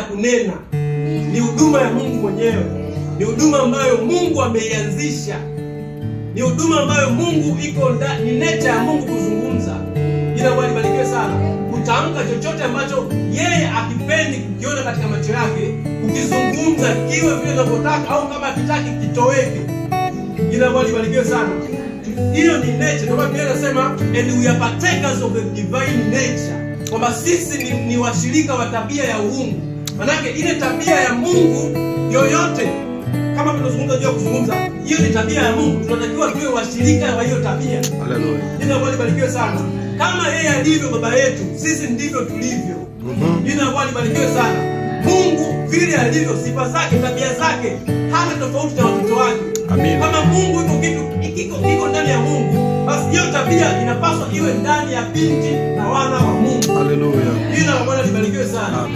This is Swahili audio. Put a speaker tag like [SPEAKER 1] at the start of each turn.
[SPEAKER 1] kunena. Ni huduma ya Mungu mwenyewe. Ni huduma ambayo Mungu ameianzisha. Ni huduma ambayo Mungu iko ndani, ni nature ya Mungu kuzungumza. Ila Bwana ibarikiwe sana. Kutamka chochote ambacho yeye akipendi kukiona katika macho yake, ukizungumza kiwe vile unavyotaka au kama akitaki kitoweke. Ila Bwana ibarikiwe sana. Hiyo ni nature. Ndio maana Biblia inasema and we are partakers of the divine nature. Kwamba sisi ni washirika wa tabia ya uungu. Manake ile tabia ya Mungu yoyote, kama tunazungumza juu ya kuzungumza, hiyo ni tabia ya Mungu. Tunatakiwa tuwe washirika wa hiyo tabia.
[SPEAKER 2] Haleluya.
[SPEAKER 1] Jina la Bwana libarikiwe sana. Kama yeye alivyo baba yetu, sisi ndivyo tulivyo. Jina la Bwana libarikiwe sana. Mungu vile alivyo, sifa zake, tabia zake, hana tofauti na watoto wake.
[SPEAKER 2] Amina.
[SPEAKER 1] Kama Mungu iko kitu kiko ndani ya Mungu, basi hiyo tabia inapaswa iwe ndani ya binti na wana wa Mungu.
[SPEAKER 2] Haleluya.
[SPEAKER 1] Jina la Bwana libarikiwe sana.